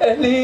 Eli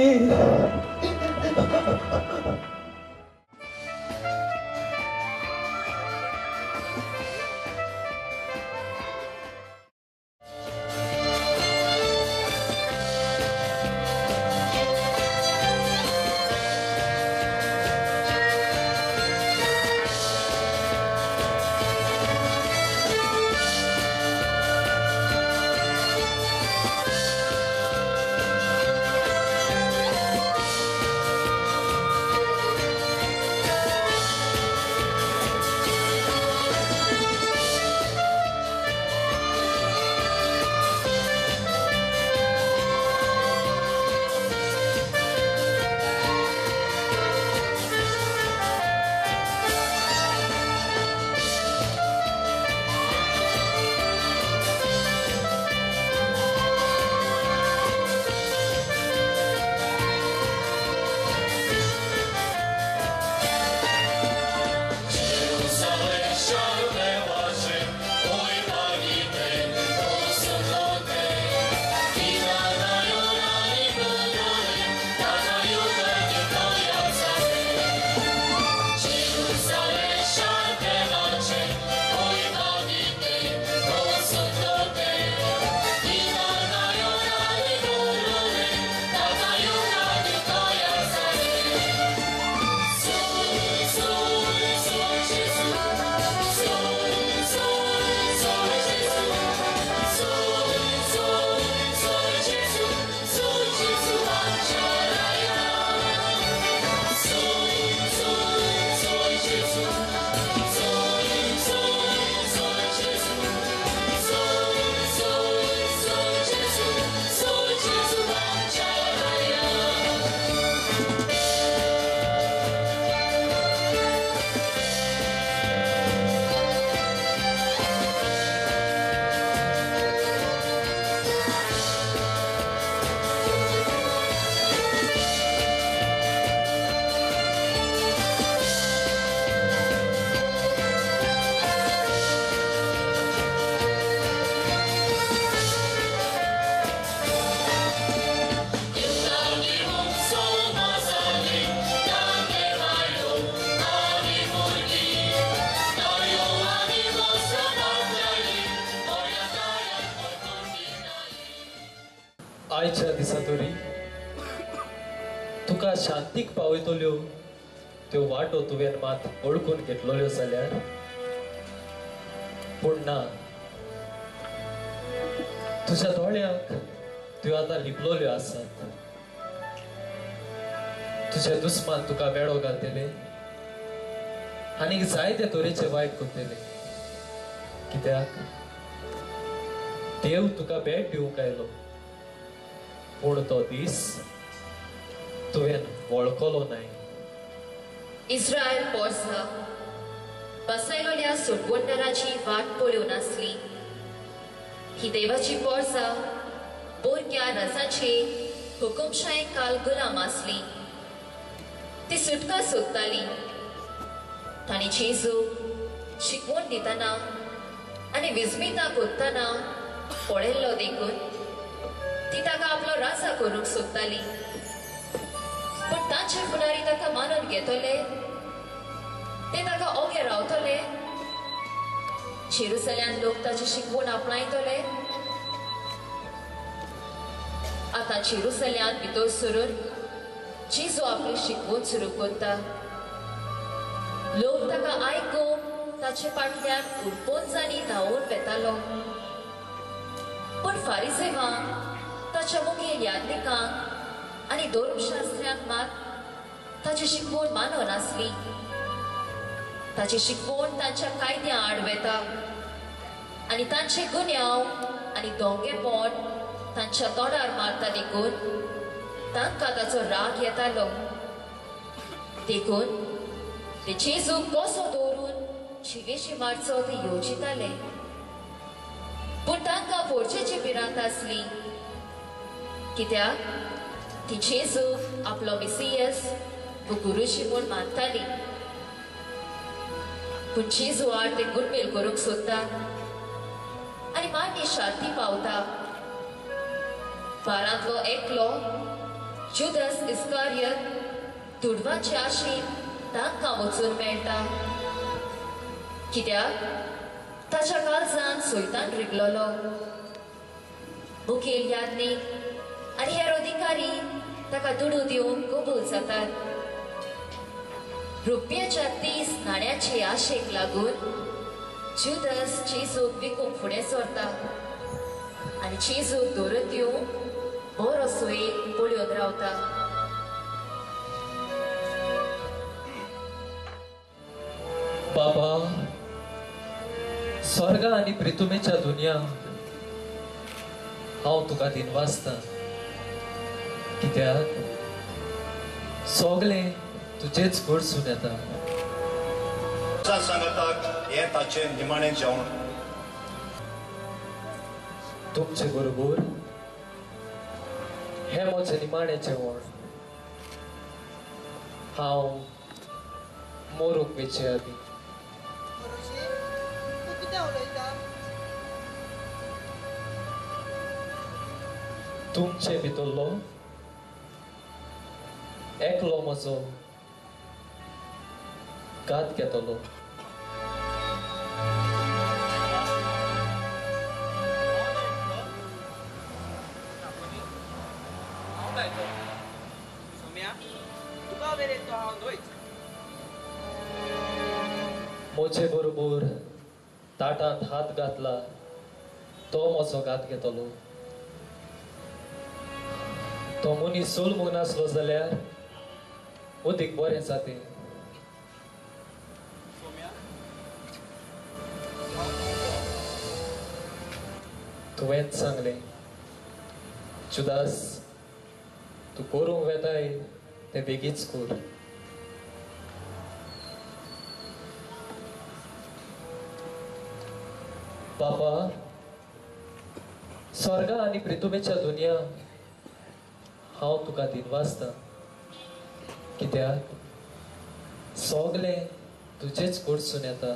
आयच्या दिसा तरी तुका शांतीक पावयतल्यो त्यो वाटो तुवें मात वळखून घेतलोल्यो जाल्यार, पूण ना, तुज्या दोळ्यांक त्यो आतां लिपलोल्यो आसात. तुज्या दुस्मान तुका वेळो घालतले आनीक जायते तरेचे वायट करतले, कित्याक देव तुका भेट दिवंक आयलो, पूण तो दीस तुवें वळखलो नाय. इस्रायल पोरसा बसायलोल्या सोडवणदाराची वाट पळोवन आसली. ही देवाची पोरसा बोरक्या रसाचे हुकुमशाये काल गुलाम आसली. ती सुटका सोदताली. तांणी जेजू शिकवण दितना आनी विस्मिता कोत्तना पळयल्लो देखून ती ताका आपलो राजा करूंक सोदताली. पूण तांचे फुडारी ताका मानून घेतले, ते ताका ओगे रावतले, जेरुसल्यान लोक ताची शिकवण आपणायतले. आतां जेरुसल्यान भितर सरून जेजू आपली शिकवण सुरू करता. लोक ताका आयकूंक ताचे फाटल्यान उरपोंजांनी धांवून वेतालो. पूण फारिजेवांक, ताच्या मुखेल याज्ञिकांक आनी धर्मशास्त्र्यांक मात ताची शिकवण मानून आसली. ताची शिकवण तांच्या कायद्या आड वेता आनी तांचे गुन्यांव आनी दोंगेपण तांच्या तोंडार मारता देखून तांकां ताचो राग येतालो. देखून ते जेजूक कसो दवरून जिवेशी मारचो ते येवजिताले. पूण तांकां पोरचेची भिरांत आसली, कित्याक ती जेजूक आपलो मिसियस वो गुरुजी म्हूण मानताली. पूण जेजू आड ते गुडमेल करूंक सोदता. आनी मागीर शांती पावता. बारांतलो एकलो जुदास इस्कारियत दुडवाचे आशेन तांकां वचून मेळटा, कित्याक ताच्या काळजान सोयतान रिगलोलो. मुखेल याज्ञीक आनी हेर अधिकारी ताका दुडू दिवंक कबूल जातात. रुपयाच्या 30 नाण्याचे आशेक लागून जुदास जेजूक विकूंक फुडें सरता आनी जेजूक धरून दिवंक बरो सुयेक पळोवन रावता. बाबा, स्वर्ग आनी प्रितुमेच्या दुनिया हांव तुका दिनवासता, कित्याक सगळें तुजेच कडसून येता. सांगताक हें ताचें निमाणें जेवण. तुमचे बरोबर हें म्हजें निमाणें जेवण. हांव मोरूंक वेचे आदीं. तूं कितें उलयता? तुमचे भितरलो एकलो म्हजो घात घेतलो. म्हजे बरोबर ताटांत हात घातला तो म्हजो घात घेतलो. तो मनीस सोलमूंक नासलो जाल्यार अदीक बरें जातें. तुवेंच सांगलें, जुदास, तूं करूंक वेताय तें बेगीच कर. बाबा, स्वर्गा आनी प्रितुमेच्या दुनिया हांव तुका दिनवासता, कित्याक सगळें तुजेच कडसून येता.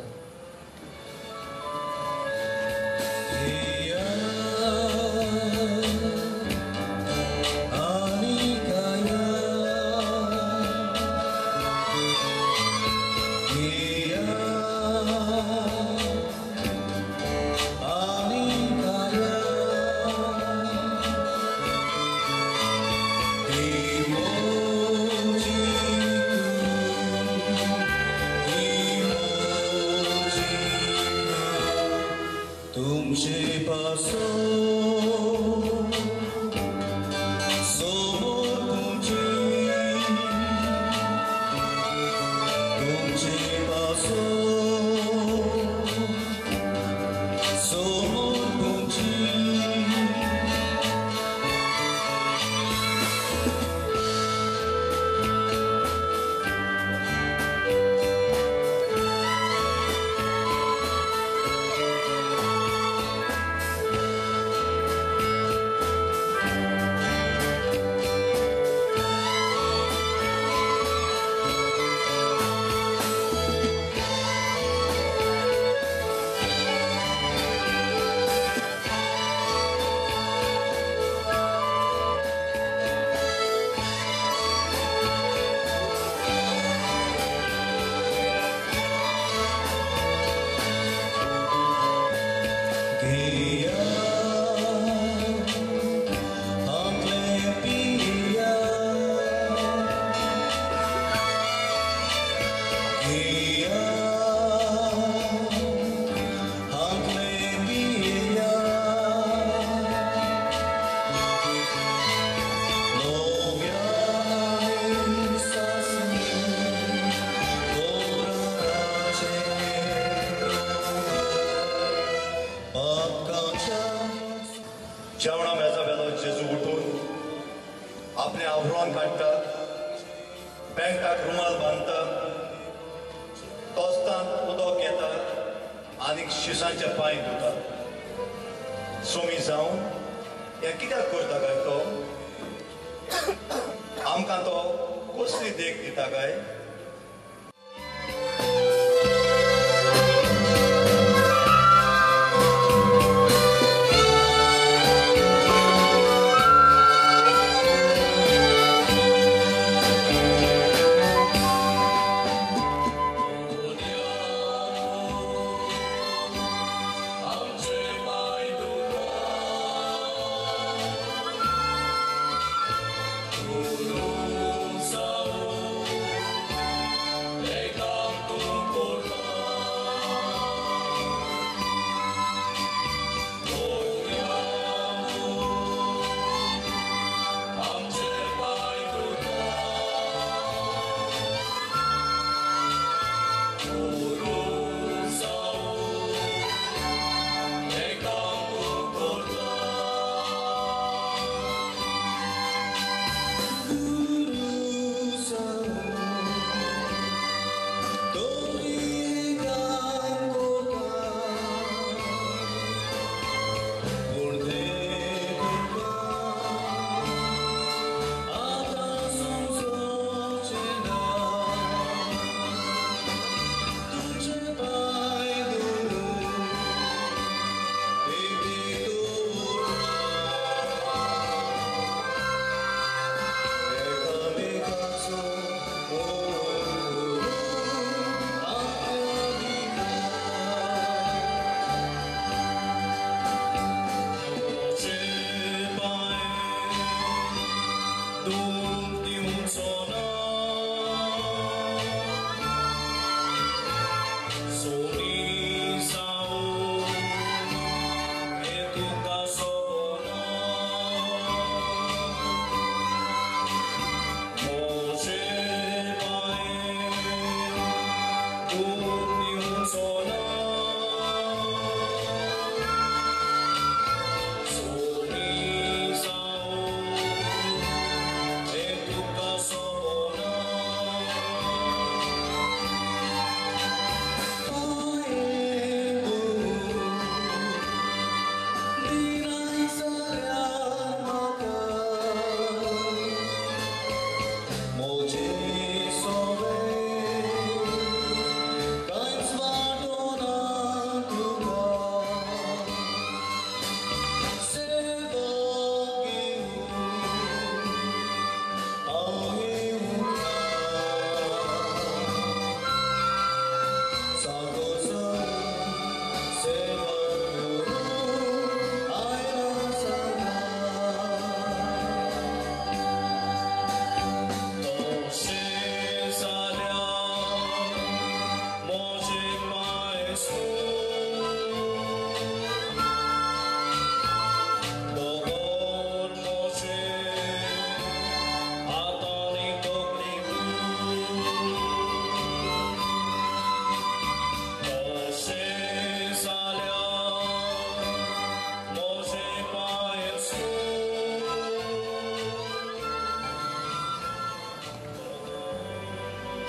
जेवणा मेजा वेलो जेजू उठून आपलें आवरण काडटा, बँकाक रुमाल बांदता, तोस्तान उदक घेता आनी शिसांचे पांय धुता. सोमी जावन हें कित्याक करता काय तो? आमकां तो कसली देख दिता काय?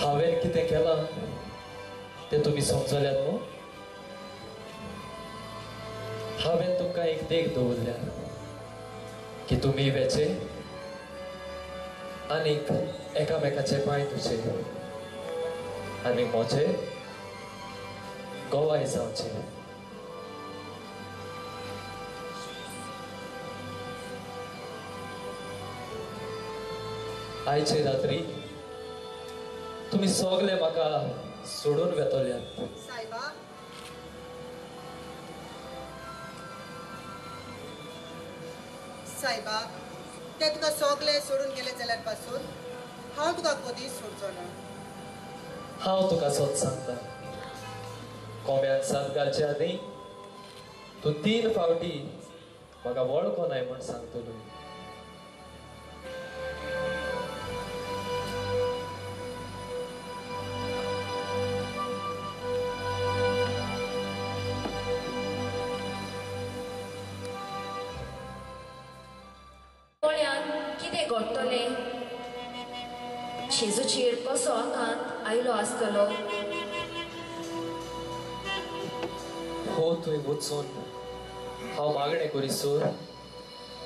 हांवें कितें केलां तें तुमी समजल्यात न्हू? हांवें तुमकां एक देख दवरल्या की तुमी वेचे आनीक एकामेकाचे पांय धुचे आनी म्हजे गवाय जावचे. आयचे रात्री तुमी सगळे म्हाका सोडून वेतल्यात. सायबा, सायबा, ते तुका सगळे सोडून गेले जाल्यार पासून हांव तुका कदीच सोडचो ना. हांव तुका सत सांगता, कोंब्यान सात घालचे आदीं तूं 3 फावटी म्हाका वळखो नाय म्हूण सांगतलो. जेजूचेर कसो आकांत आयलो आसतलो. हो थंय वचून हांव मागणें करीसर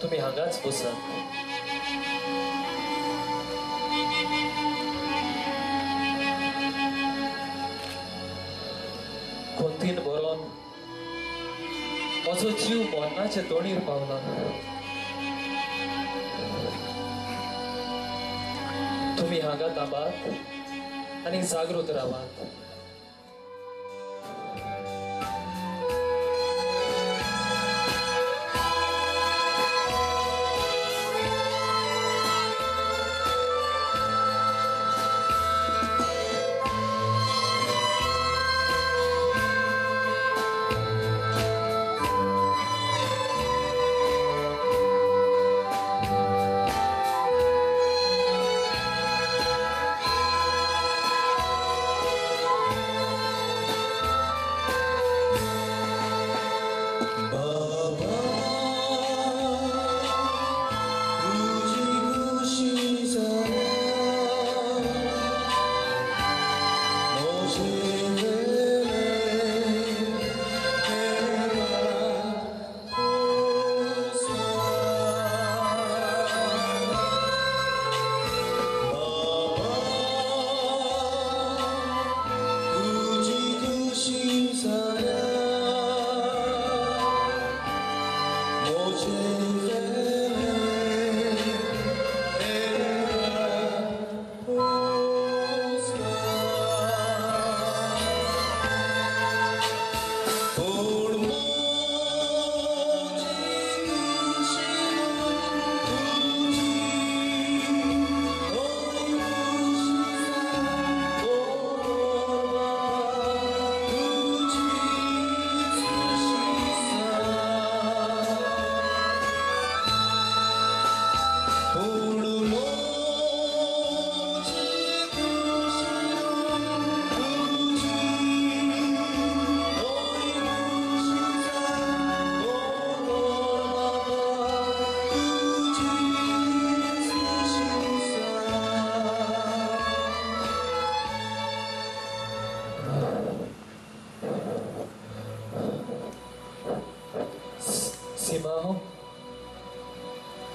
तुमी हांगाच बसात. कोंतीन बरोवन म्हजो जीव मरणाचे तोणीर पावला. तुमी हांगा थांबात आनी जागृत रावात.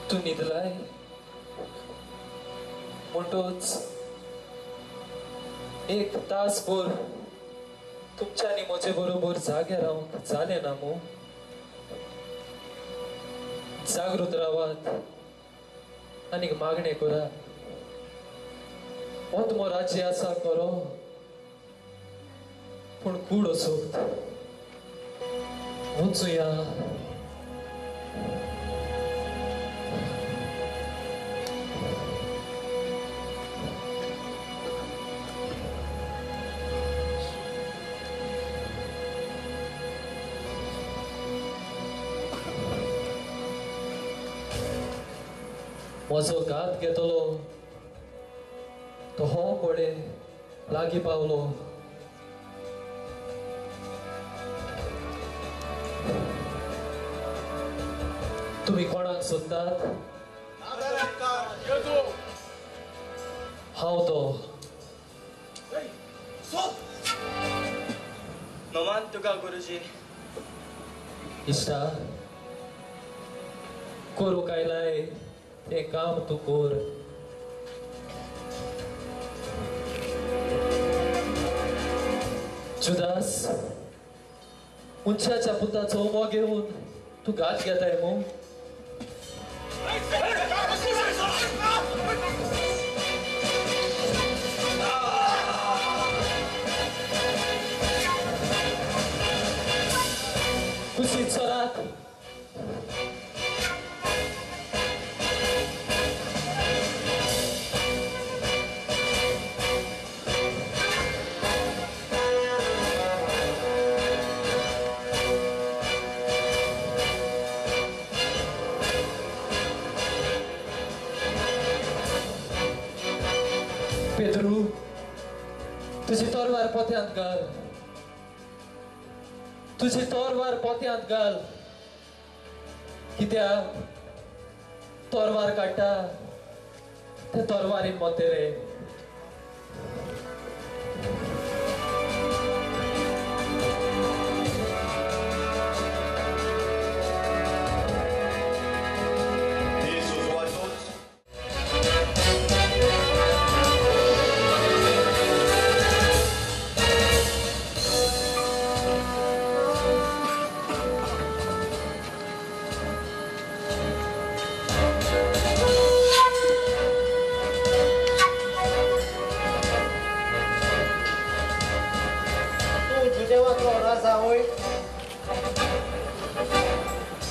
तूं न्हिदलाय म्हणटच 1 तास भर तुमच्या आनी म्हजे बरोबर जागे रावंक जालें ना मू? जागृत रावात आनी मागणें करात. आत्मो राज्य आसा खरो, पूण कूड असोत. वचुया. म्हजो घात घेतलो तो हो पळय लागीं पावलो. तुमी कोणाक सोदतात? हांव तो. नमान तुका गुरुजी. इश्टा, करूंक आयलाय तें काम तूं कर. जुदास, मनशाच्या पुताचो उमो घेवन तूं घात घेताय मू? कुशीत सरात. पेद्रू, तुजी तलवार पोत्यांत घाल. तुजी तलवार पोत्यांत घाल. कित्याक तलवार काडटा ते तलवारीन मोतेले.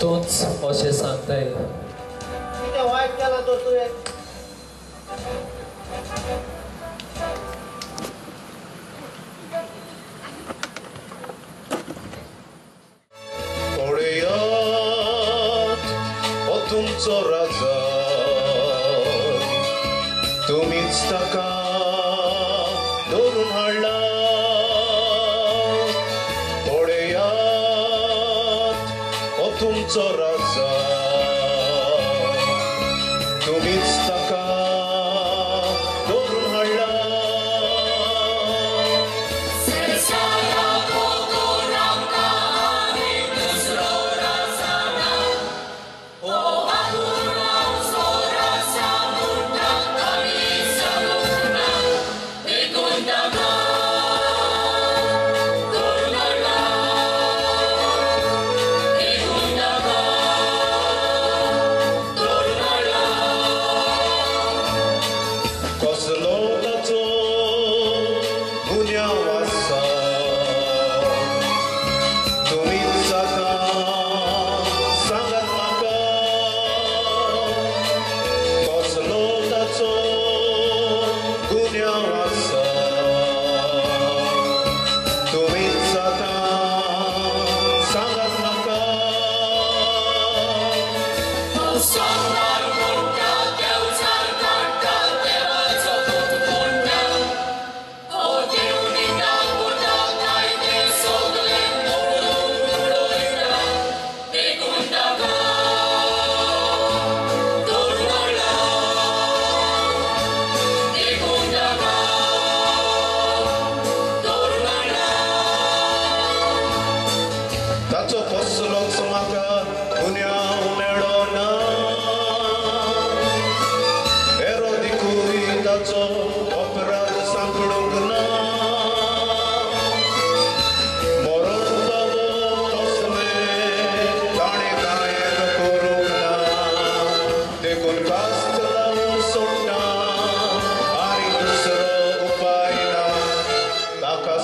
तूंच अशें सांगताय. कितें वायट केलां तर तुवें? पळयात हो तुमचो राजा, तुमीच ताका धरून हाडला. तुमचो राजा, तुमीच ताका धरून हाडला.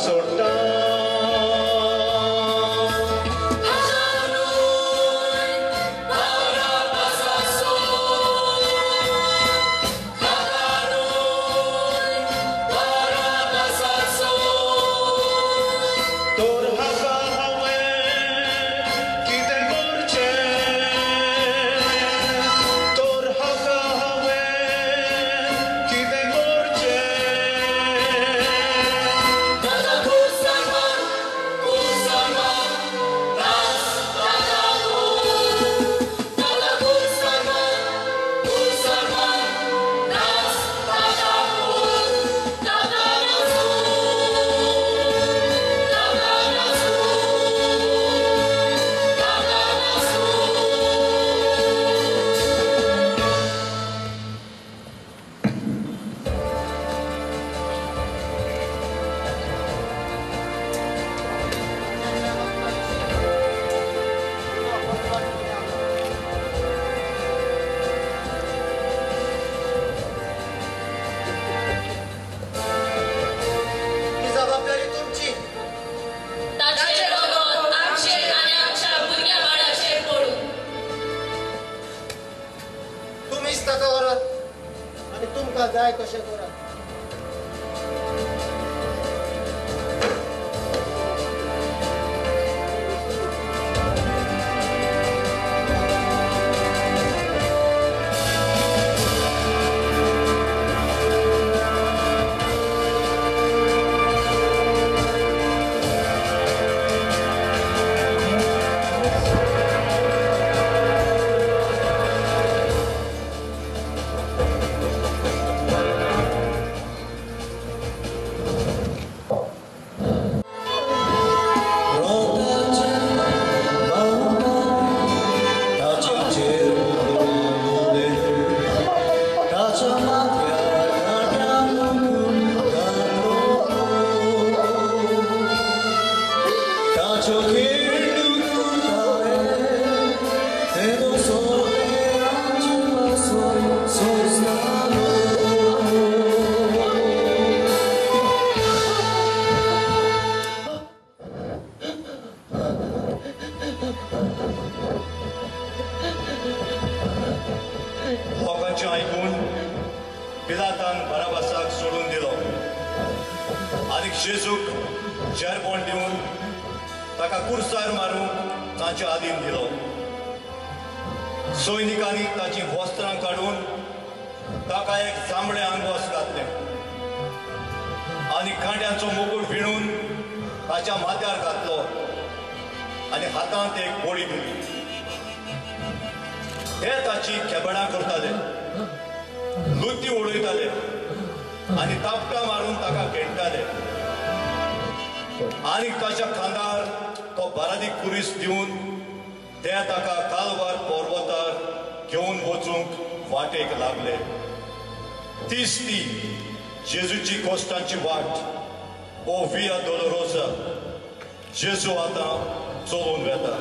सोडटा. तुमकां जाय तशें करात. लोकांचें आयकून पिलातान बाराबासाक सोडून दिलो आनी जेजूक जेरबोण दिवन ताका कुर्सार मारूंक तांचे आदीन दिलो. सैनिकांनी ताचीं वस्त्रां काडून ताका एक जांबळें आंगवस घातलें आनी कांड्यांचो मुकूट विणून ताच्या माथ्यार घातलो आनी हातांत एक बडी दिली. हे ताची खेबडां करताले, लुती उडयताले आनी तापटां मारून ताका खेळटाले आनी ताच्या खांदार तो बारादी कुरीस दिवन ते ताका कालवार पर्वतार घेवन वचूंक वाटेक लागले. तीच ती जेजूची कोश्टांची वाट, ओ विया दोलोरोसा. जेजू आतां चलोवन वेता.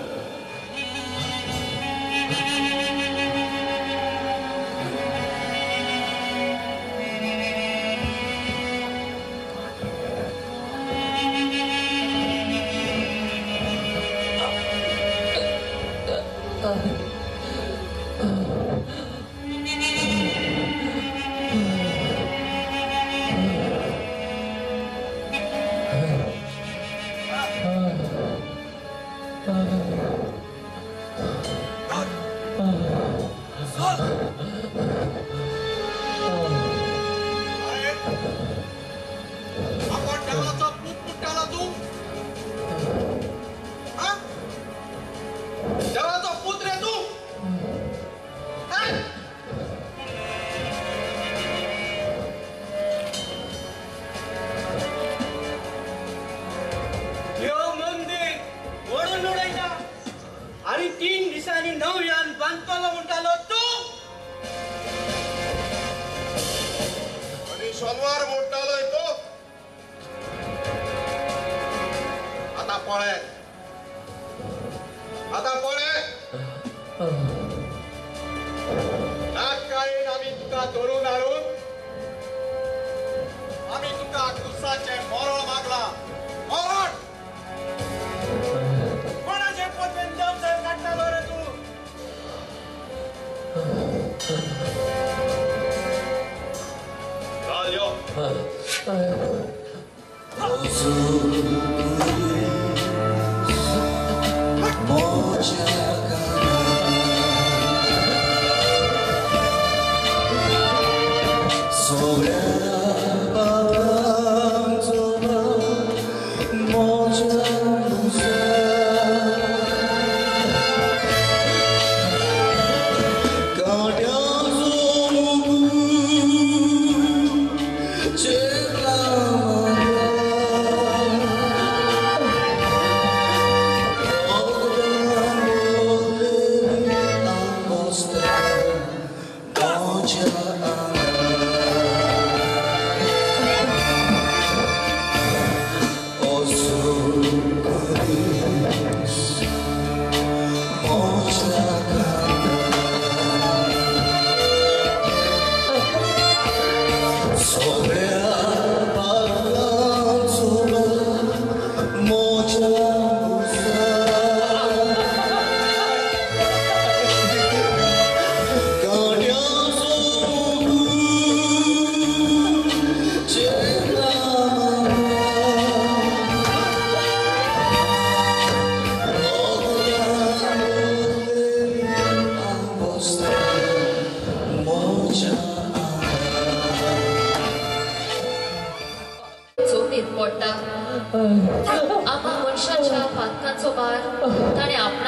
Check.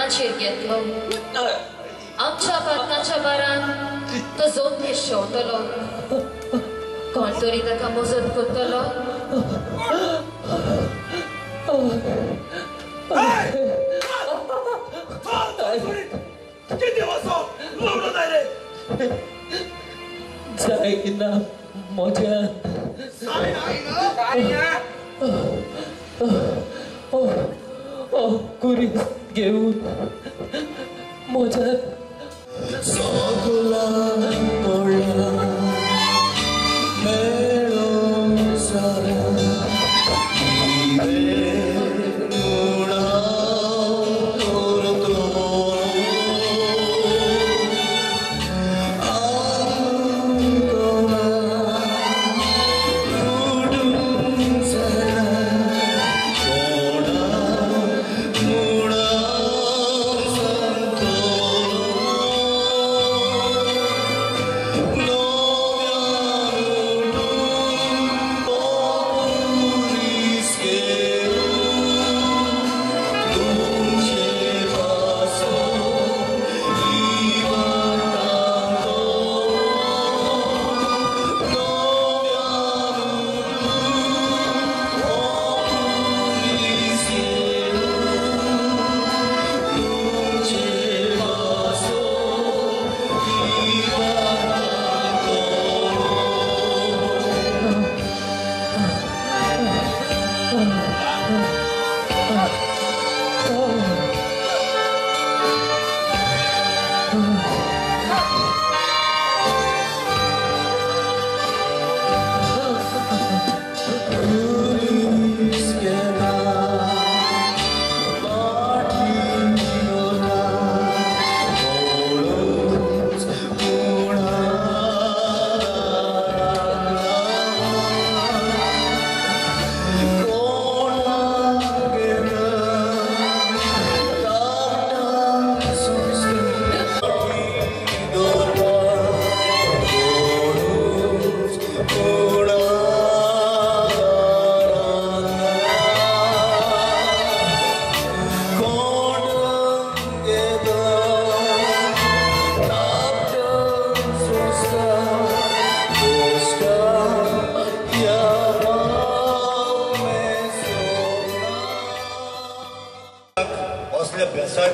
खांदाचेर घेतलो. आमच्या पातकांच्या बारान तो जोमतेर शेवतलो. कोण तरी ताका मजत करतलो. जायना म्हज्यान. कुरीस घेवन म्हज्यान सगळ्यां पडला मेळो सारा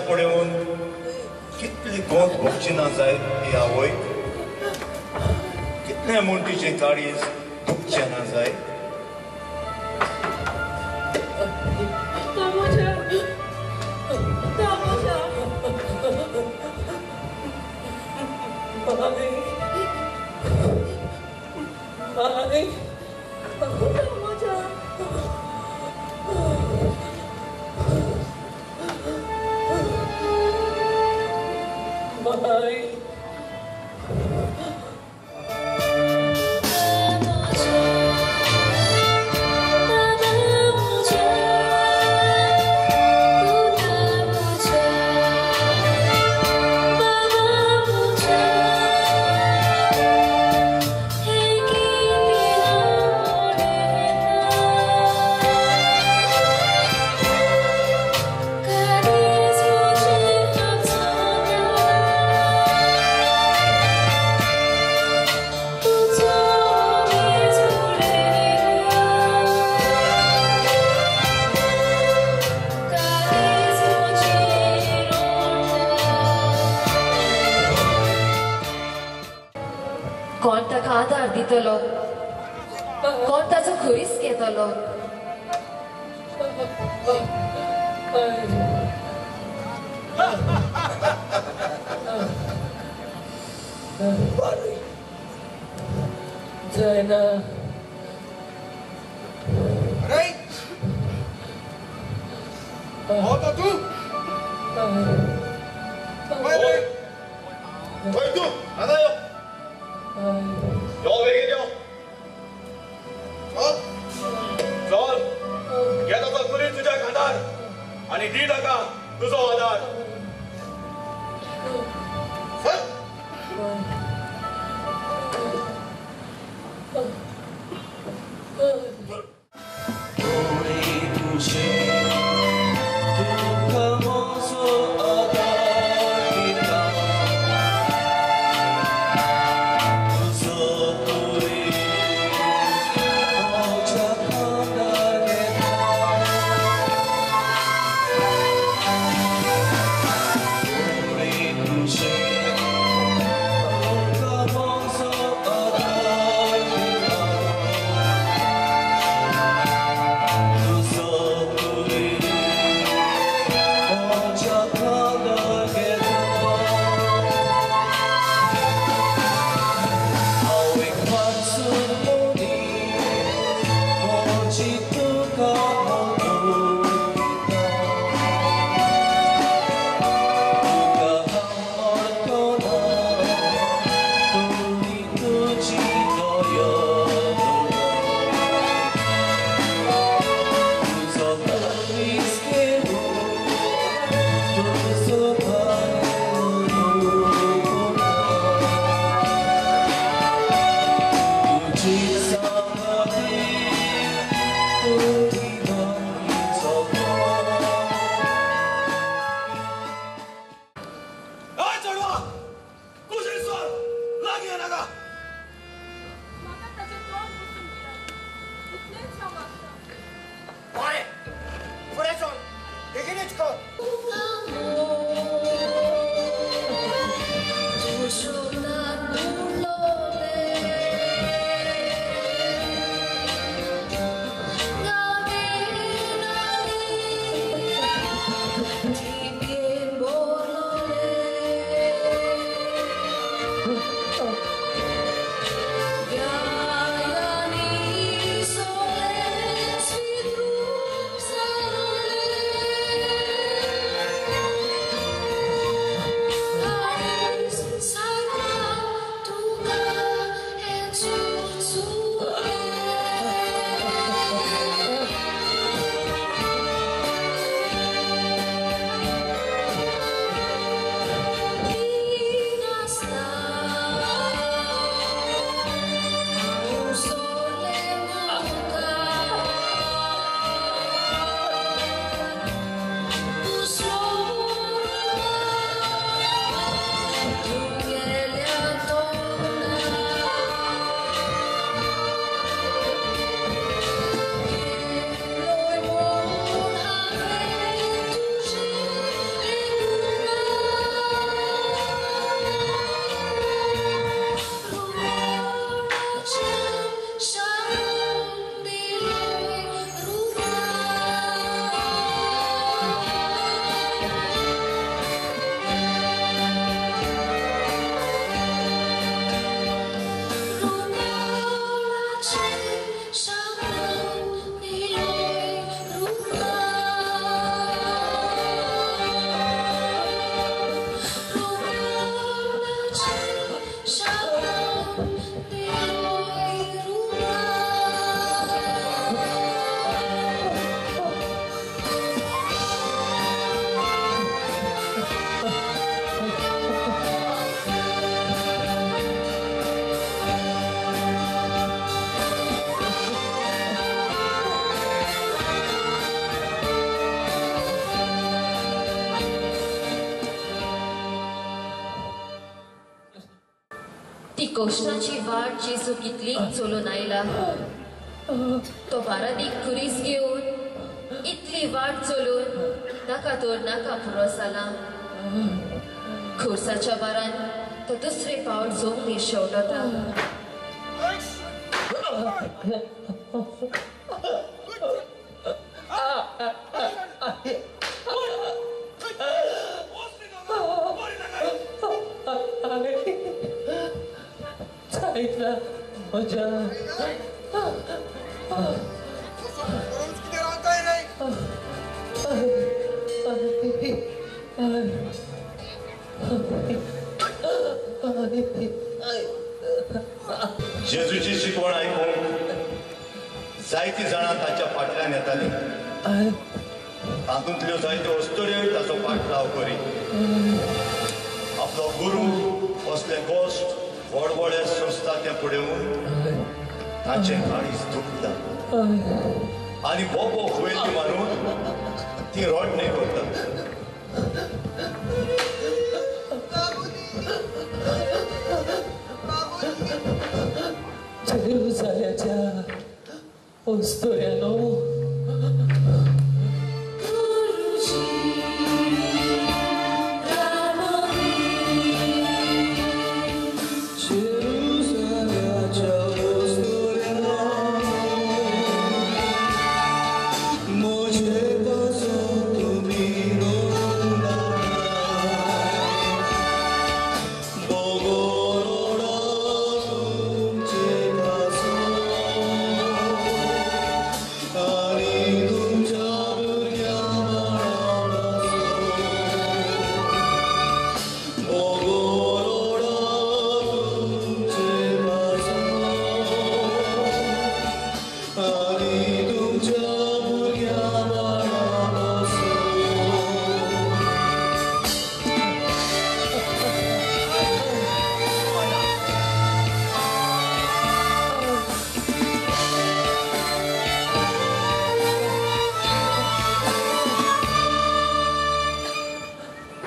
पळोवन कितली गोंद भोगची ना जायत ही आवय, कितले म्हूण तिचें काळीज दुखचें ना जायत. कोण ताका आदार दितलो, कोण ताचो खुरीस घेतलो. जायना. अरे हो तो तू तू आतां यो यो बेगीन यो. चल चल घे ताचो कुरीस तुज्या खांदार आनी दी ताका तुजो आदार. चल. तुझे दुःख मोजो. ती कश्टांची वाट जेजू कितली चलून आयला. तो बारादीक खुरीस घेवन इतली वाट चलून ताका तर नाका पुरो जाला. खुर्साच्या बारान तो दुसरे पावट जमनीर शेवटता. म्हज्या जेजूची शिकवण आयकूंक जायतीं जाणां ताच्या फाटल्यान येतालीं. तातूंतल्यो जायत्यो अस्तुऱ्योय ताचो फाटलाव करी. आपलो गुरू असले गोश्ट व्हड व्हडे संस्था तें फुडें येवन ताचें काळीज दुखता आनी बोबो हुयेली मारून ती रडणें करता. जेरुजाल्याच्या अस्तुऱ्यांनो,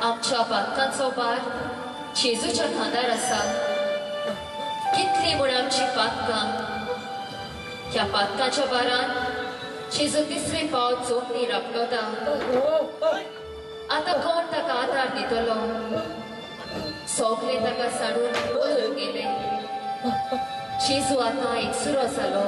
आमच्या पातकांचो भार जेजूच्या खांदार आसा. कितली म्हूण आमची पातकां. ह्या पातकांच्या भारान जेजू तिसरे पावट जमनीर आपटता. दितलो. सगळे ताका साडून पळून गेले. जेजू आतां एकसुरो जालो.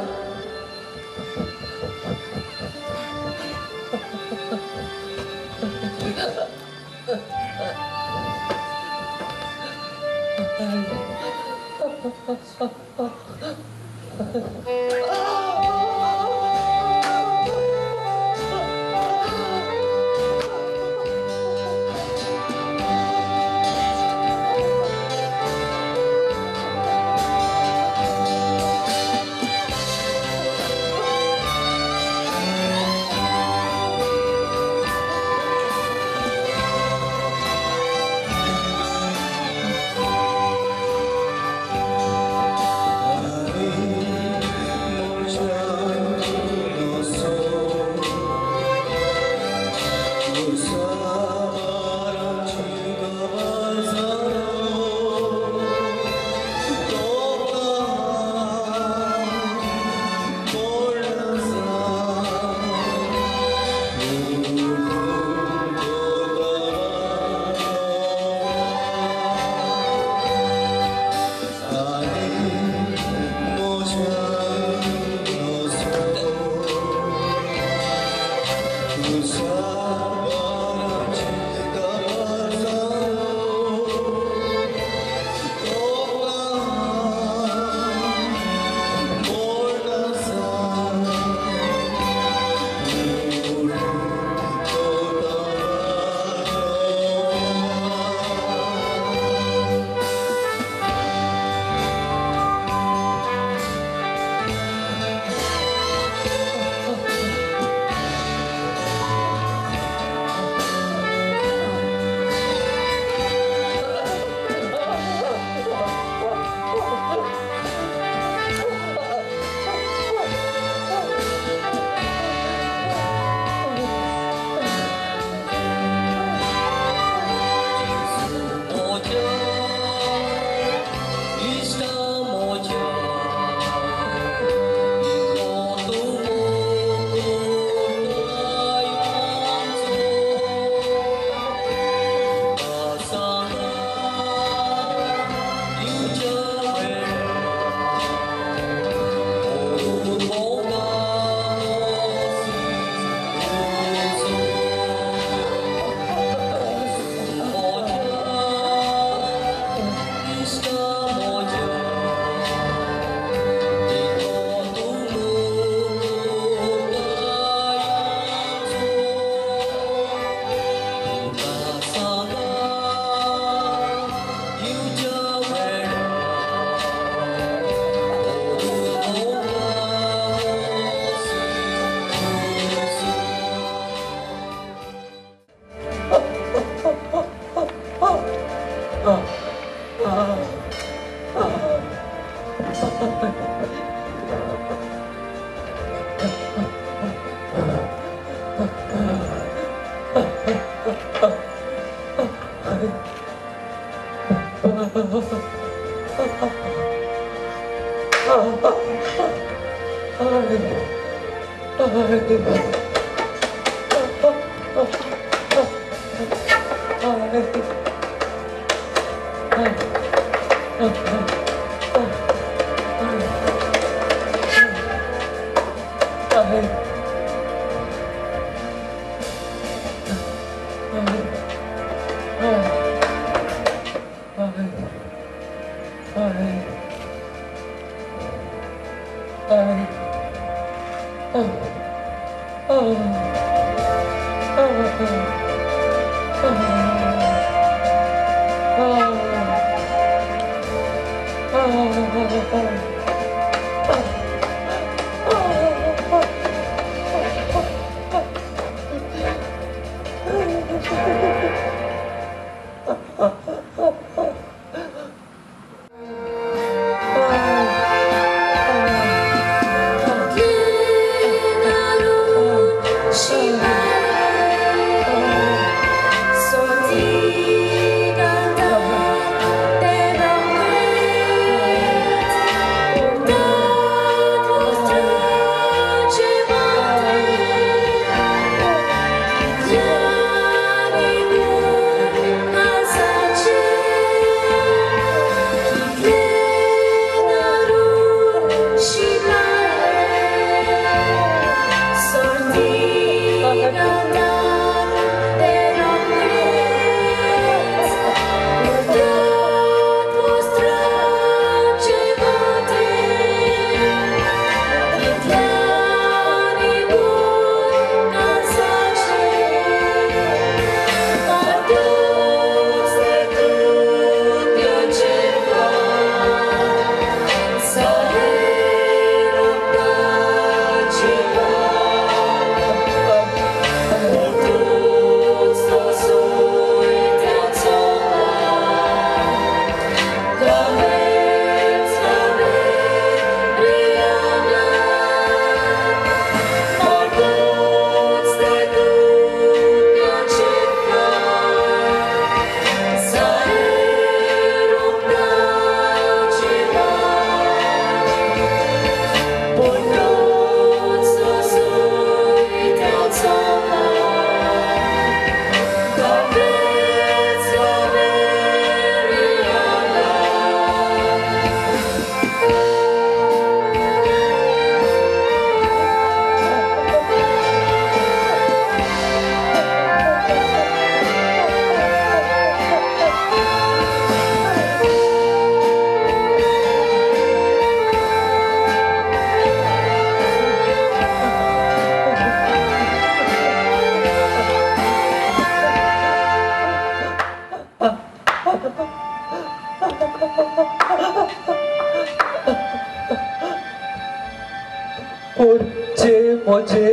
पोरचे म्हजे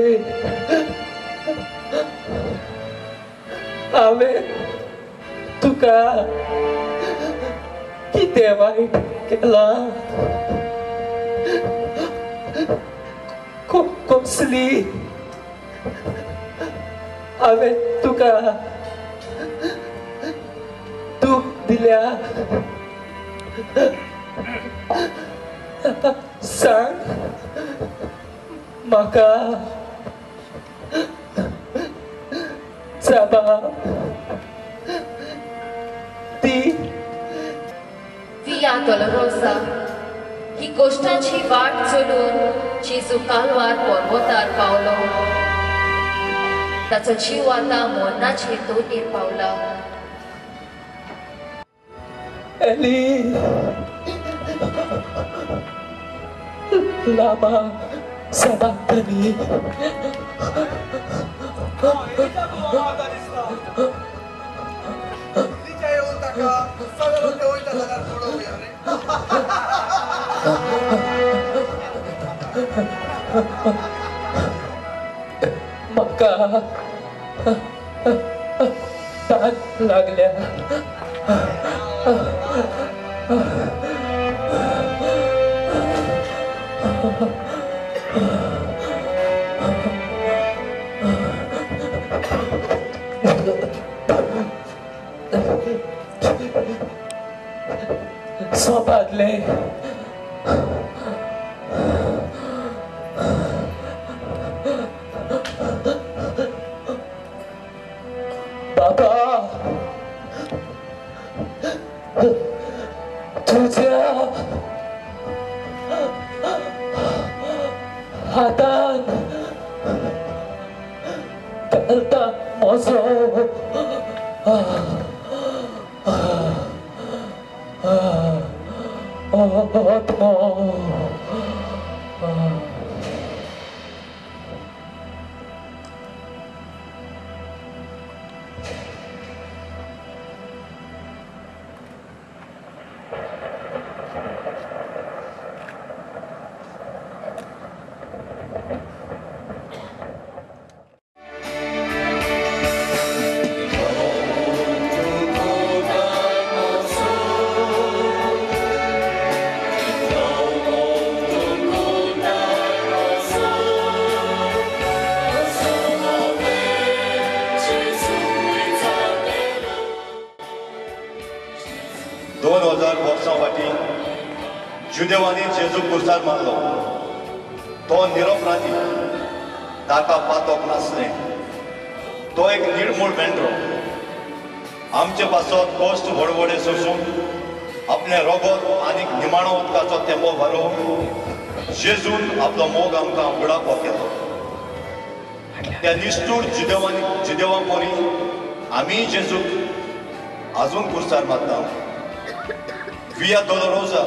हांवें तुका कितें वायट केलां? कसली हांवें तुका दूख दिल्या? सांग म्हाका, जबाब दी. विया दोलोरोसा ही गोश्टाची वाट चलून जेजू कालवार पर्वतार पावलो. ताचो जीव आतां मरणाचे दोनीर पावला. एली लामा सबाक्तनी. म्हाका तान लागल्या. सोंपादलें. बाबा तुझ्या हातान घालता म्हजो आत्मो. जुदेवांनी जेजूक कुर्सार मारलो. तो निरपराधी, ताका पातक नासलें. तो एक निर्मूळ मेंढरो. आमचे पासत कश्ट व्हडव्हडे सोसून आपलें रगत आनी निमाणो उदकाचो तेंपो भरोवन जेजून आपलो मोग आमकां उगडापो केलो. त्या निश्ठूर जुदेवांनी जुदेवां परी आमी जेजूक आजून कुर्सार मारता. विया दोलोरोजा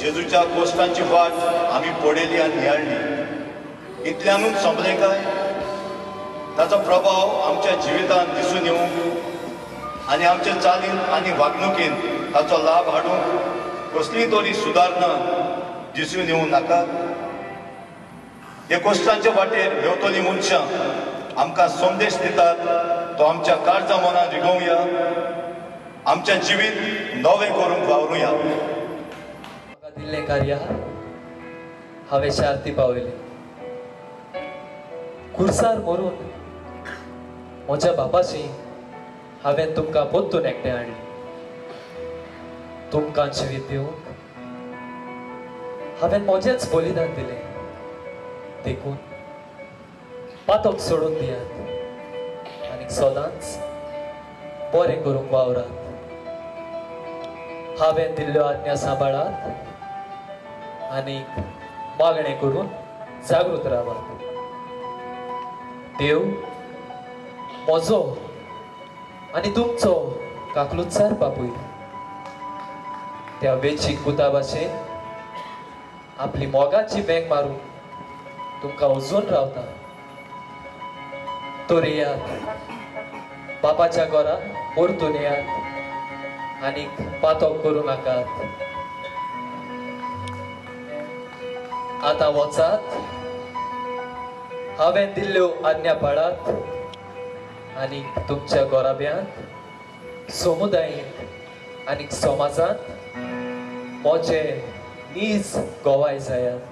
जेजूच्या कोश्टांची वाट आमी पळयली आनी नियाळ्ळी. इतल्यानूच सोंपलें काय? ताचो प्रभाव आमच्या जिवितांत दिसून येवंक आनी आमच्या चालीन आनी वागणुकेन ताचो लाभ हाडूंक कसली तरी सुदारणा दिसून येवं नाका? हे कोश्टांच्या वाटेर हेवतली मनशां आमकां संदेश दितात तो आमच्या काळजा मनान रिगोवया, आमचें जिवीत नवें करूंक वावरुया. दिल्लें कार्य हांवें शांती पावयलें. कुर्सार मरून म्हज्या बापाशी हांवें तुमकां परतून एकटें हाडलें. तुमकां जिवीत दिवंक हांवें म्हजेंच बलिदान दिलें. देखून पातक सोडून दियात आनी सदांच बरें करूंक वावरात. हांवें दिल्ल्यो आज्ञा सांबाळात आनी मागणें करून जागृत रावात. देव म्हजो आनी तुमचो काकलुतसार बापूय त्या वेचीक पुता भाशेन आपली मोगाची वेंग मारून तुमकां अजून रावता. तर येयात बापाच्या घरा परतून येयात आनीक पातक करूं नाकात. आतां वचात, हांवें दिल्ल्यो आज्ञा पाळात आनी तुमच्या गोराब्यांत, समुदायेंत आनी समाजांत म्हजे नीज गोवाय जायात.